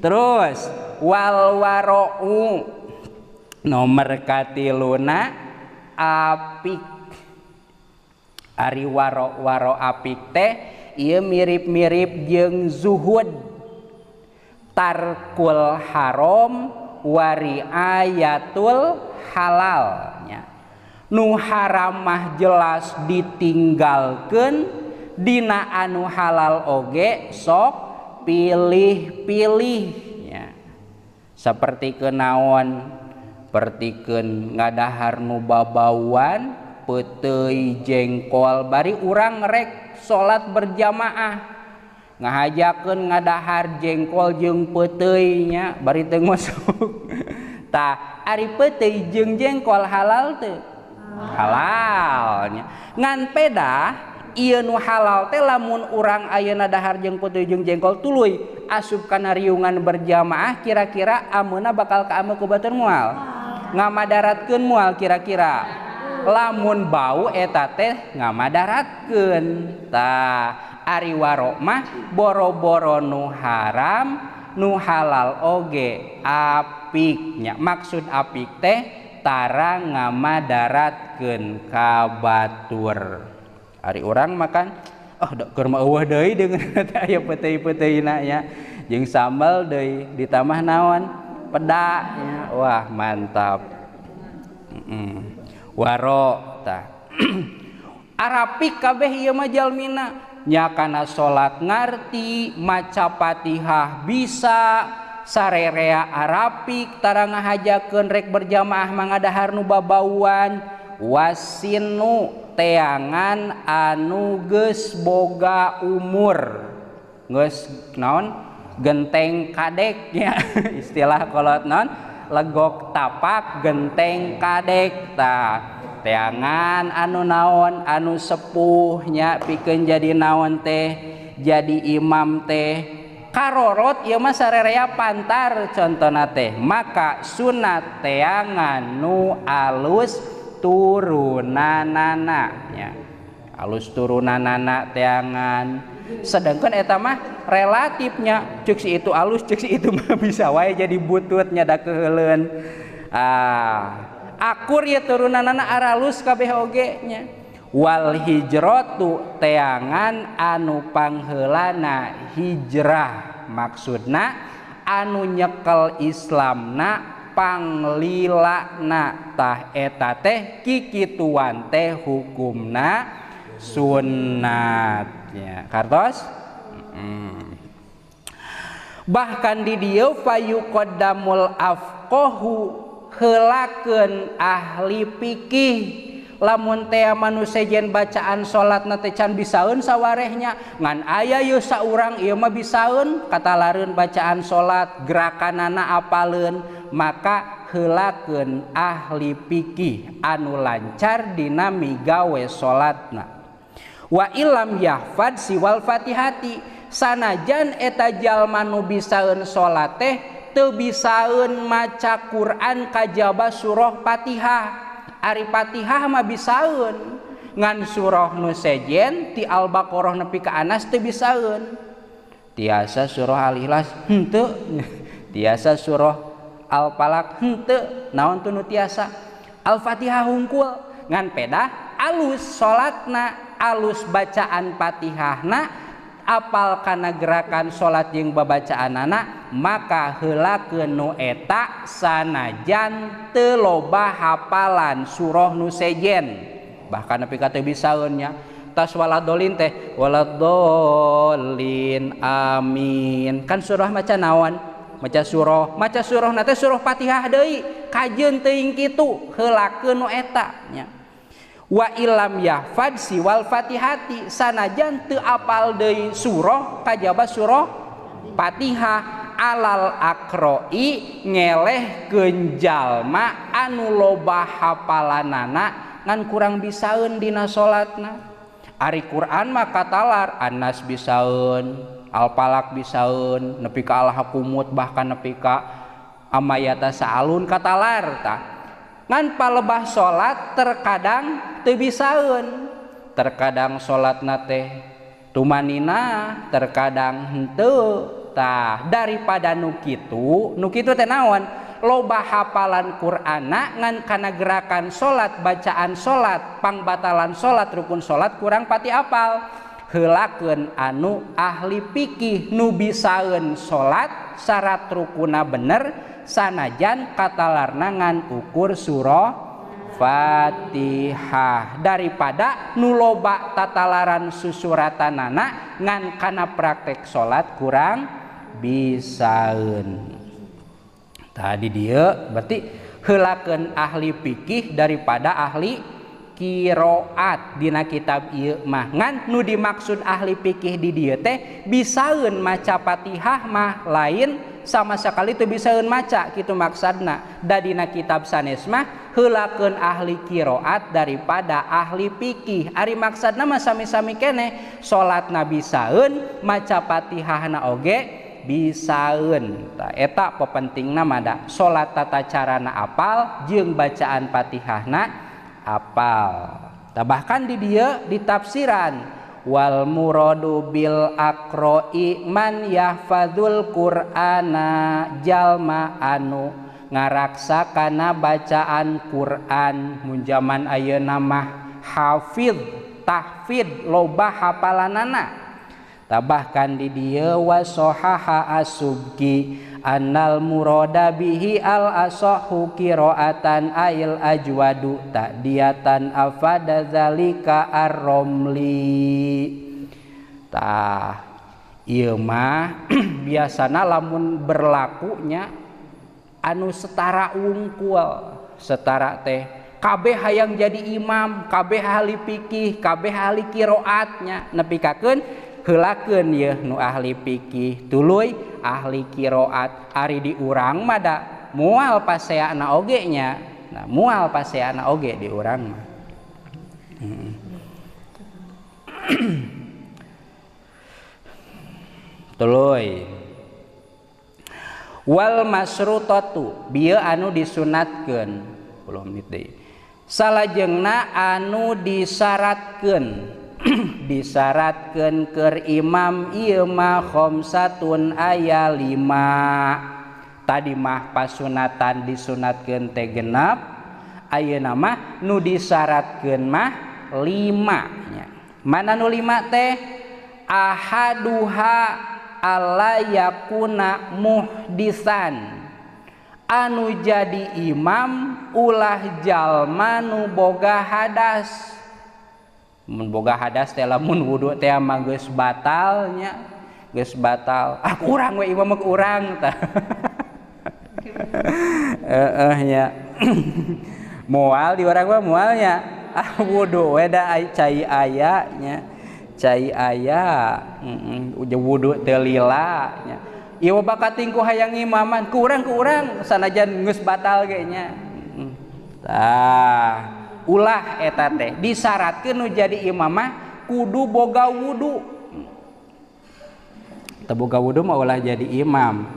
Terus wal wara'u nomor katiluna apik. Ari waro-waro apik teh ieu mirip-mirip jeung zuhud. Tarkul haram wariayatul halal nya. Nu haram mah jelas ditinggalkeun, dina anu halal oge sok pilih-pilih nya. Saperti kenaon, pertikeun ngadahar nu babauan, peuteuy jengkol bari urang rek salat berjamaah. Ngahajakeun ngadahar jengkol jeung peuteuy nya bari teu ngosok. Tah ari peuteuy jeung jengkol halal teu? Halal nya. Ngan pedah ieu nu halal teh lamun urang ayeuna dahar jeung peuteuy jeung jengkol tuluy asup kana riungan berjamaah kira-kira ameuna bakal kaameu ku batur moal? Ngamadaratkeun moal kira-kira? Lamun bau eta teh ngamadaratkeun. Tah ari waro mah boro-boro nu haram nu halal oge apik nya. Maksud apik teh tara ngamadaratkeun ka batur. Ari urang makan oh da keur mah eueuh deui deungeun teh aya peuteuy-peuteuy-na nya jeung sambal deui ditambah naon peda nya. Wah mantap. Waro tah arapik kabeh ieu mah jalmina nya kana salat ngarti, maca Fatihah bisa, sarerea arapik tara ngahajakeun rek berjamaah mangadahar nu babauan. Wasinu teangan anu geus boga umur, geus naon genteng kadek nya istilah kolot naon legok tapak genteng kadek. Tah teangan anu naon anu sepuh nya pikeun jadi naon teh jadi imam teh karorot ieu mah sarerea pantar contona teh. Maka sunat teangan nu alus turunanana nya, alus turunanana teangan. Sedangkan eta mah relatifnya ceuk si itu alus ceuk si itu mah bisa wae jadi bututnya da keuheuleun. Akur ya turunanana aralus kabeh oge nya. Wal hijratu teangan anu pangheulana hijrah, maksudna anu nyekel Islamna panglilana. Tah eta teh kikituan teh hukumna sunat nya. Kartos? Bahkan di dieu fayuqaddamul afqahu heulakeun ahli fikih. Lamun teh manusia jen bacaan salatna teh can bisaeun sawarehnya, ngan aya yeuh saurang ieu mah bisaeun katalareun bacaan salat gerakanana apaleun, maka heulakeun ahli fikih anu lancar dina migawe salatna. Wa illam yahfad siwal fatihati, sanajan eta jalma nu bisaeun salat teh teu bisaeun maca Quran kajaba surah Fatihah. Ari Fatihah mah bisaeun, ngan surah nu sejen ti Al-Baqarah nepi ka Anas teu bisaeun. Tiasa surah Al-Ikhlas henteu, tiasa surah Al-Falaq henteu, naon tuh nu tiasa? Al-Fatihah hungkul, ngan pedah alus salatna, alus bacaan Fatihahna, apal kana gerakan salat jeung babacaanana, maka heulakeun nu eta sanajan teu loba hapalan surah nu sejen. Bahkan nepi ka teu bisaeun nya. Tas waladolin teh waladolin amin. Kan surah maca naon? Maca surah, maca surahna teh surah Fatihah deui, kajeun teuing kitu heulakeun nu eta nya. Wa illam yahfad siwal fatihati, sanajan teu apal deui surah kajaba surah Fatihah, alal akroi ngelehkeun jalma anu loba hapalanana ngan kurang bisaeun dina salatna. Ari Quran mah katalar Anas bisaeun, Al-Falaq bisaeun, nepi ka Al-Hakumut bahkan nepi ka Amayata Saalun katalar tah. Ngan palebah salat terkadang teu bisaeun, terkadang salatna teh tumanina, terkadang henteu. Tah daripada nu kitu, nu kitu teh naon? Loba hafalan Qur'ana ngan kana gerakan salat, bacaan salat, pangbatalan salat, rukun salat kurang pati apal. Heulakeun anu ahli fikih nu bisaeun salat syarat rukuna bener sanajan katalarna ngan ukur surah Fatihah daripada nu loba tatalaran susuratanana ngan kana praktek salat kurang bisaeun. Tadi dia berarti heulakeun ahli fikih daripada ahli qiraat dina kitab ieu mah. Ngan nu dimaksud ahli fikih di dieu teh bisaeun maca Fatihah mah lain sama sekali teu bisaeun maca kitu maksudna. Da dina kitab sanes mah heulakeun ahli qiraat daripada ahli fikih. Ari maksudna mah sami-sami keneh salatna bisaeun maca Fatihahna oge bisaeun. Tah eta pepentingna mah da salat tata carana apal jeung bacaan Fatihahna apal. Tah bahkan di dieu ditafsiran wal muradu bil aqra'i man yahfadzul qur'ana jalma anu ngaraksa kana bacaan Quran. Mun jaman ayeuna mah hafiz tahfidz loba hafalanana. Tah bahkan di dieu wasohaha asubki annal murada bihi al asahu qiraatan ail ajwadu ta'diyatan afada zalika ar-romli. Tah ieu mah biasana lamun berlakunya anu setara wungkul, setara teh kabeh hayang jadi imam, kabeh ahli fikih, kabeh ahli qiraatnya nepikakeun heulakeun yeuh nu ahli fikih tuluy ahli qiraat. Ari di urang mah da moal paseana oge nya. Nah, moal paseana oge di urang mah. Tuluy wal masrutatu bieu anu disunatkeun 10 menit deui. Salajengna anu disyaratkeun disyaratkeun keur imam ieu mah khamsatun aya 5. Tadi mah pasunatan disunatkeun teh genep, ayeuna mah nu disyaratkeun mah 5 nya. Mana nu 5 teh? Ahaduha alla yakuna muhdisan, anu jadi imam ulah jalma nu boga hadas. Mun boga hadas teh lamun wudu teh mah geus batal nya, geus batal. Ah kurang we imam mah kurang tah. Heeh nya. Moal di urang mah moal nya. Ah wudu we da cai aya nya. Cai aya, heeh, wudu teu lila nya. Ieu bakating ku hayang imaman, kurang sanajan geus batal ge nya. Tah ulah eta teh disyaratkeun nu jadi imam mah kudu boga wudu. Teu boga wudu mah ulah jadi imam.